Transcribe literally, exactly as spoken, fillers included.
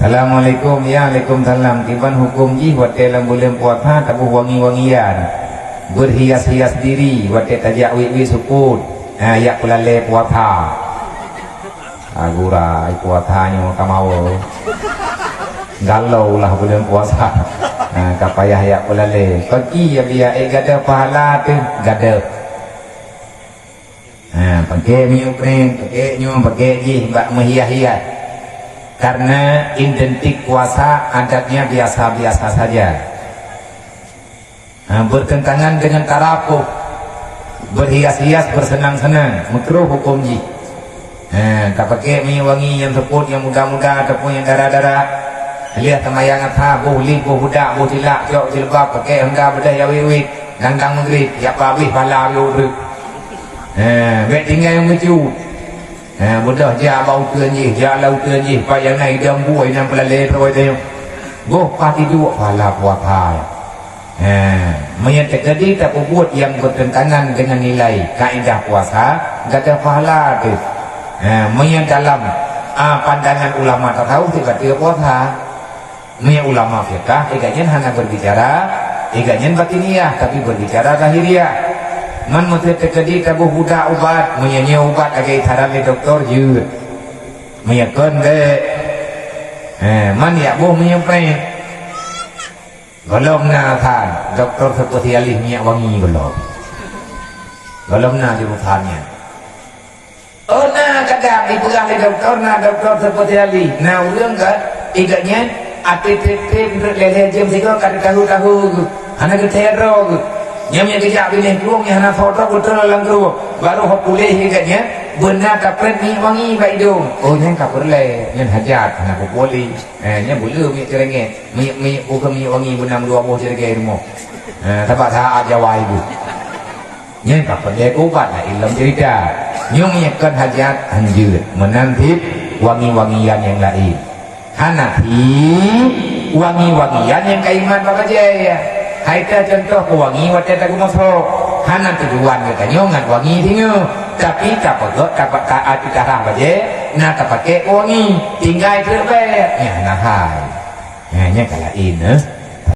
Assalamualaikum. Ya, alaikumsalam. Kiban huköm jih watée lam buleuen puasa taboh wangi-wangian, berhias-hias diri watée tajak wit-wit seupôt, ha, jak peulalé puasa. Agura puasa nyoe ka mawe. Galau lah buleuen puasa. Ha, ka payah jak peulalé. Pagi ya biar eh gadôh pahala teuh gadôh. Ha, pakai minyeuk preng, pakai nyoe, pakai jih bak meuhias-hias. Karena identik puasa adatnya biasa-biasa saja. Ha, bertentangan dengan tarafuh, berhias-hias, bersenang-senang, makruh huköm jih. Ha, tapakai minyeuk wangi nyang seupôt, nyang muda-muda ataupun nyang dara-dara. Lheueh teumayang asar, boh lip, boh budak, boh tilak, cok jilbab, pakai honda beudôh ya wit-wit, dang-dang meugrib, ya pabéh pahala lôn reuek. Ha, bék tinggai meucut. Ha, beudôh jak bak uteuen jih, jak lam uteuen jih, pat nyang na idong buôi nyang peulalé droe teuh. Boh pat tiduek pahala puasa. Ha, meunyoe teukeudi tapeubuet nyang bertentangan dengan nilai kaedah puasa, gadôh pahala teuh. Ha, meunyoe dalam, a, pandangan ulama tasawuf, teubateue puasa. Meunyoe ulama fiqah, iga nyan hana berbicara, iga nyan batiniah, tapi berbicara zahiriah. Man meuseuti keudi taboh budak ubat, meunyoe nyoe ubat lagée saran lé doktor, jeuet. Meunyoe kon bék, eh, man yak boh meunyoe preh. Gohlom na san, doktor spesialis minyeuk wangi gohlom. Gohlom na jurusan nyan. Oh, na kadang ipeugah lé doktor, na doktor spesialis. Na ureuëng kan, iga nyan, até trép-trép, meunurot lhée-lhée jeuem sigoe ka teutahu-tahu geuh. Hana geuthee droe geuh. Nyan meunyoe geujak binéh krueng, nyan hana soe droe beutôi lam krueng. Barô ho puléh iga nyan, beuna taprét minyeuk wangi bak idong. Oh, nyan ka peureulée, nyan hajat, hana peupuléh. Eh, nyan beu le minyeuk ceureungét. Minyeuk, minyeuk, bukon minyeuk wangi beunang dua boh ceureungét rumoh. Eh, sabab saát Jawa ibu. Nyan ka peureulée ubat laén lom ceurita. Nyoe meunyoe kon hajat, hanjeuet. Meunan cit wangi-wangian nyang laén. Hana pih wangi-wangian nyang ka imat bak bajée. Hai teuh cuntoh peuwangi watée tageumosok. Hana tujuan geutanyoe ngat wangi singoh. Tapi tapeugét, tape-, ta-, ati tarah bajée, na tapaké peuwangi. Tinggai treuk bék. Nyan hana hai. Nyan, nyan ka laén, eh.